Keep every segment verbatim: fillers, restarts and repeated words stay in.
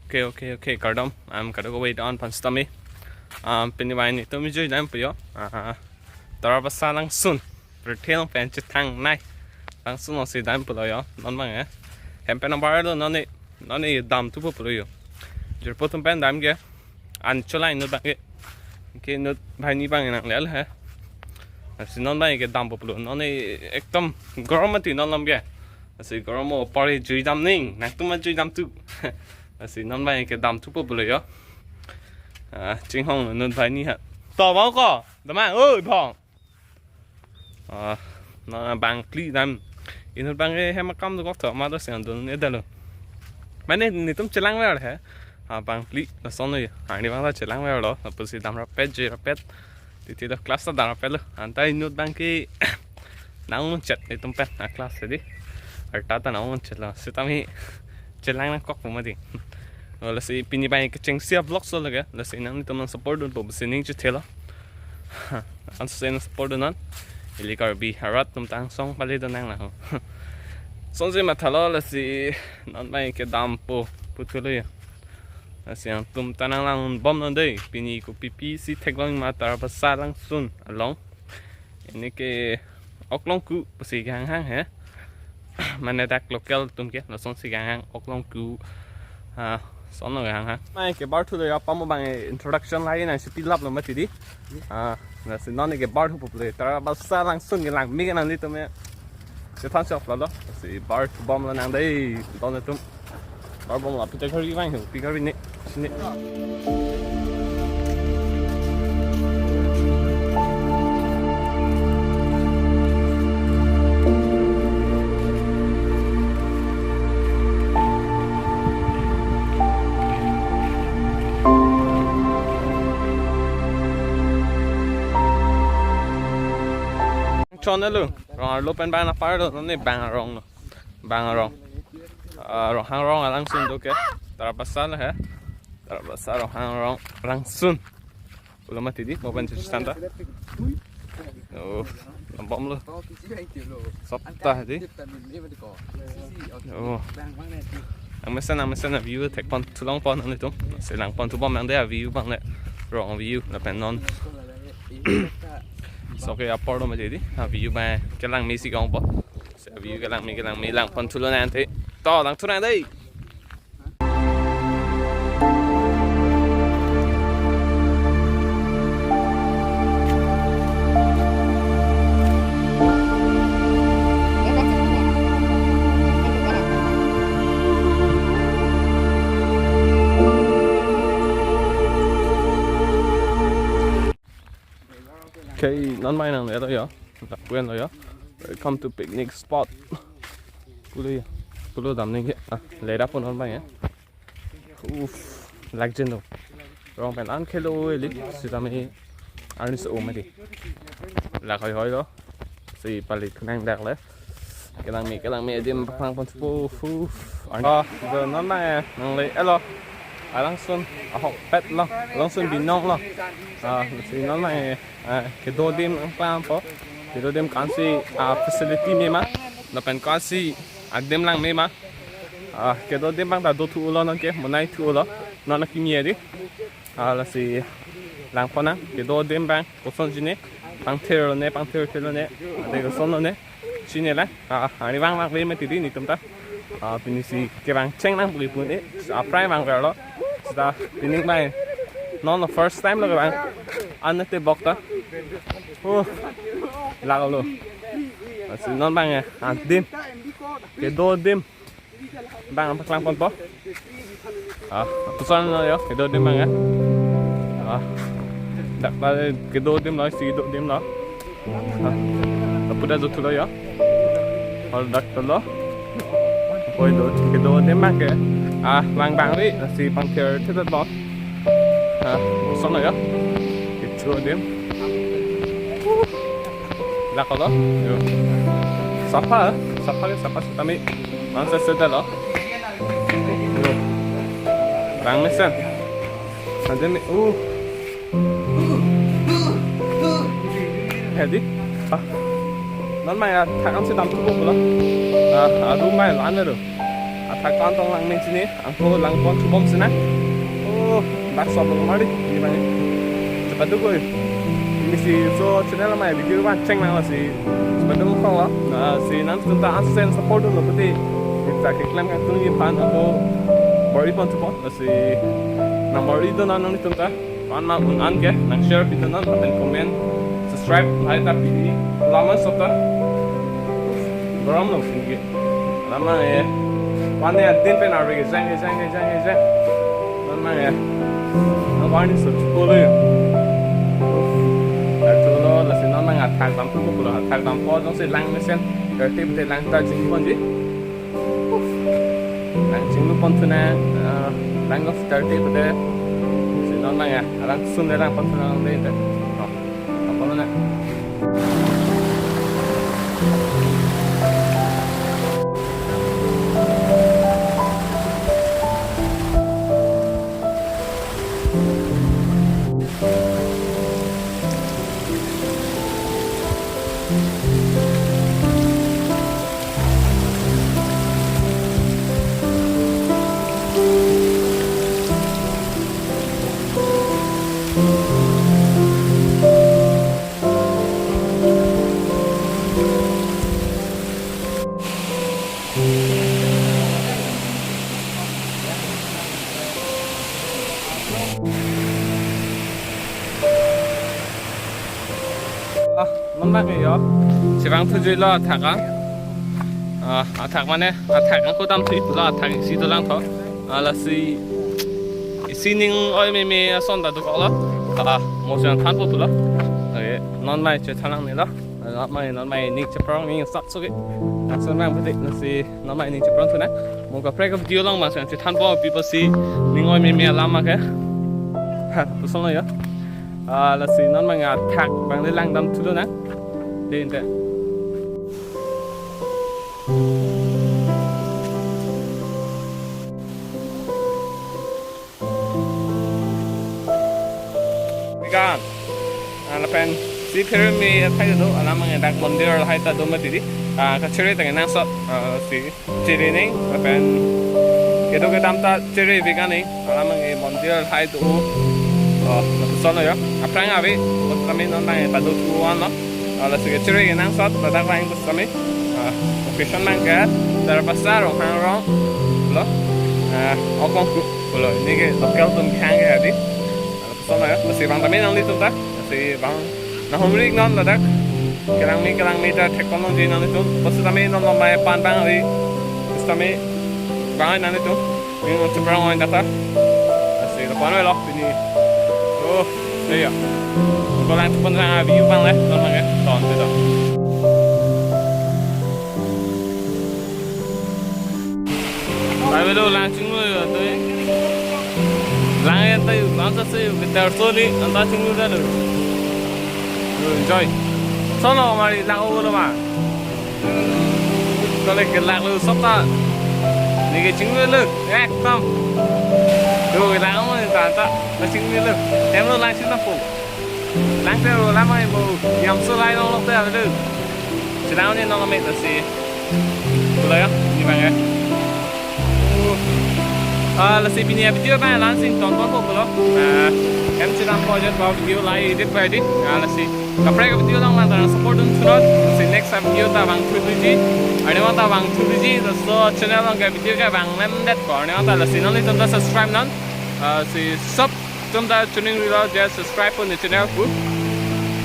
Okay, okay, okay, kardom. Am kadokave do-an aphan sitame. Am pini bai netum jui dam puyo. Ah, Tarabasa Langsun. Retail pen chethangnei. Langsun alongsi dam pulo yo. Non abang eh. Hem pen abar lo non ne. Non ne dam thupo pulo yo. Jirpo atum pen dam ke. An cholai inut abang ke. Ke inut banghini abang nangle he. Lasi non abang ke dampo pulo. Non ne ekdom gorom mati non alam ke. Lasi gorom mo pari jui dam ning. Nangtum jui dam tu. Lasi non abang ke dam thupo pulo yo. Ah, chinghong inut banghini ha. To bang ko. Damang, oi bang. Ah, non bangphli dam. Inut abang ke hem akam dokok tho, ma do siang dun ne dalo. Mane netum chelangver he. Ah, bangphli, lason noi. Arni abang ta chelangverlo. Lapusi dam rapet, jui rapet. Titi lo class ta dam rapet lo. Anta inut abang ke nang-ongchet netum pen a class he di. Arta ta nang-ongchetlo. Sitame chelang nangkokpo mati. Oh, lasi pini abang kechengsi a vlog so lage. Lasi nangtum nang support dunpo pusi ning chethelo. Ansi nang support dun non. Ili Karbi arat atum ta angsong pale dun nang lang. Sonsi mathalo lasi non abang ke dampo pu thulo ya. Lasi nangtum ta nanglangbomnon dei. Pini kopi pisi theklong ma Tarabasa Langsun along. Ini ke oklong ku pusi kehang hang he. Mane dak local atum ke lasonsi kehang hang oklong ku. Ah, sono kehang hang. Mai ke bar thulo ya, pamo abang introduction lai nangsi pilaplo mati di. Ah, lasi non ke bar thupo pulo. Tarabasa Langsun ke langme ke nanglitum ya. Chethan chok lalo. Si bar thubomlo nang dei. Don atum. Bar bomlo, pita gari vang ho, pita gari ne, sini. Chon alo, rong arlo pen bang apar lo, non ne bang arong lo. Bang arong. Ah, Ronghang rong alangsun do ke. Tarabasa lo he. Tarabasa Ronghang rong alangsun. Pulo mati di, mo pen chistan ta. Oh, nang bomlo. Sop ta di. Oh. Nangmesen, nangmesen a view thekpon thulongpo nanglitum. Si langpon thubom nang dei a view abang le. Rong view lapen non. So ke apor lo mati di. A view abang kelang mesi kongpo. Sa view kelang me kelang me langpon thulo nang te. To lang thu nang dei. Okay, non mai nangle lo yo. Lapu-an lo yo. Welcome to picnic spot. Pulo yo. Pulo dam ning ke. Ah, leda pon non mai ya. Uff, lagjen lo. Rong pen an khelo eli. Sitame arni so mati. Lak hoi hoi lo. Si pali khnang dak le. Kelang me, kelang me adim paphang pon thupo, hu, hu. Ah, jo non ma, eh, nangle, elo. Alangsun, ahokpet lo. Alangsun binong lo. Ah, si non ma, eh, eh, kedo adim nangklampo. Kedo adim ko-ansi, ah, facility me ma. Lapen ko-ansi adim lang me ma. Ah, kedo adim abang ta do thu lo non ke, monai thu lo. Non akimi di. Ah, lasi langpon nang, kedo adim abang, kosonsi ne, pangthir ne, pangthir thir ne, ade koson ne, sini lang, ah, ani vang vangve mati di netum ta, ah, pini si kevang cheng nang bui pun e, aprai vangverlo, sita pini mai, non lo first time lo kevang, an ne te bok ta, oh, lak lo, lasi non abang ya, adim, kedo adim, Bang, paklang ponpo. Ah, puson lo yo, kedo adim bang ya. Ah, dak tadi kedo adim lo, si kedo adim lo. Ah, lapu ta jut lo yo. Hol dak lo. Poi do, kedo adim bang ke. Ah, bang bang ri, si pangthir thir bom. Ah, puson lo yo. Kedo adim. Lak lo. Yo. Sapa, sapa ke, sapa sitame. Mangsa seta lo. Yo. Bang mesen. Ante me, uh. Hedi. Ah. Non mai ya, thakam si dam thupo lo. Ah, aru mai lan lo. Ah, Thak an tong lang ning chini, angko lang pon chubom sina. Oh, dak sob lo mari, ini bang. Cepat tu koi. Ini si so channel mai video ban cheng lang si. Cepat tu kong lo. Lasi nangtum ta asen support lo putih. Kita keklem kan tung ini pan ako bor-i pon chubom. Lasi nang bor-i do nang nangtum ta. Pan ma un an ke, nang share video non, lapen comment, subscribe, hai ta pidi, lama sota. Gorom lo sini ke. Lama e. Pan e adin pen arve ke, jang ke, jang ke, jang ke, jang. Lama e. Na warning so, chuko lo ya. Ato lo, lasi non nang athak dam tuko lo, athak dam po, jongsi lang mesen, thirty pute lang ta jing ponji. Lang chinglu pon thu nang, ah, lang ko thirty pute. Si non nang ya, alang sun le lang pon thu nang le te. Oh, apa lo nang? Ah, non bang ke yo. Chevang thu jui lo athak an. Ah, athak mane, athak angko dam thu lo athak isi dolang tho. Ah, lasi isi ning oi meme ason ta dukok lo. Ah, mo siang than po pulo. Oke, non mai chethan nangne lo. Lama non mai ning cheprong ning sat so ke. Langsung nang betik lasi non mai ning cheprong thu nang. Mo kaprek video along ma siang chethan po pi pusi ning oi meme alam ma ke. Ha, pusong lo ya. Ah, lasi non mai athak bang le lang dam thu lo nang. Dei inte. Vegan. Ah, lapen si phermi athai do, alam ang dak mondir hai ta do mati di. Ah, kachere tang nang sot, ah, si chere ning, lapen kedo kedam ta chere vegan ning, alam ang mondir hai do. Oh, lapuson lo ya. Aphrang ave, kami non nang pado tuan lo. Ah, lasi kachere nang sot, ladak lain kus kami. Ah, location nang ke, Tarapasa, Ronghang rong. Lo. Ah, okong ku, lo, ini ke local tum khang ke hadi. Lapuson lo ya, lasi bang tame nanglitum ta, lasi bang nahumri non ladak. Kelang me, kelang me ta thek pon longji nanglitum. Lasi tame non lo mai pan bang ave. Lasi tame bang nanglitum. Ini mau cheprong oi data. Lasi lo pan lo pini. Oh, iya. Ko lang pon sang view bang le, non bang ya. Ton, ton. Bai belo lang chinglu yo to. Lang yan tayo, lang sa sayo, guitar soli, anta chinglu ta lo. Enjoy. Solo mari lang ulo ma. Kole ke lang lo sokta. Neke chinglu lo, ekdom. Do ke lang mo ni ta anta, na chinglu lo. Em lo lang chinglu po. Lang te lo lang mai mo, yam so lai long lok te ave lo. Chilao ni nong amit lasi. Pulo ya, ini bang ya. Ah, lasi pini a video bang lang sing ton pon pulo. Ah, em chilam project ba video lai edit ba edit. Ah, lasi. Kaprek video lang lang ta support dun chunot. Lasi next a video ta bang thu duji. Ani bang ta bang thu duji. So channel lang ka video ka bang lem det ko. Ani bang ta lasi nanglitum ta subscribe non. Ah, si sub tum ta tuning rilo je subscribe pon channel pu.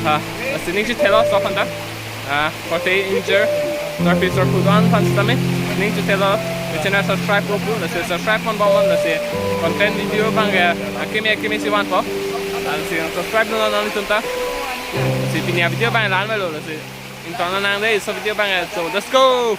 Ha, lasi ning chethelo so phan ta. Ah, korte injure. Tar pi sor pu don phan sitame. Ning chethelo channel subscribe po pu, lasi subscribe pon bang on, lasi content video bang ke akimi akimi si van po. Lasi subscribe non nanglitum ta. Lasi pini a video bang lang melo, lasi ington nang de so video bang ke. So let's go.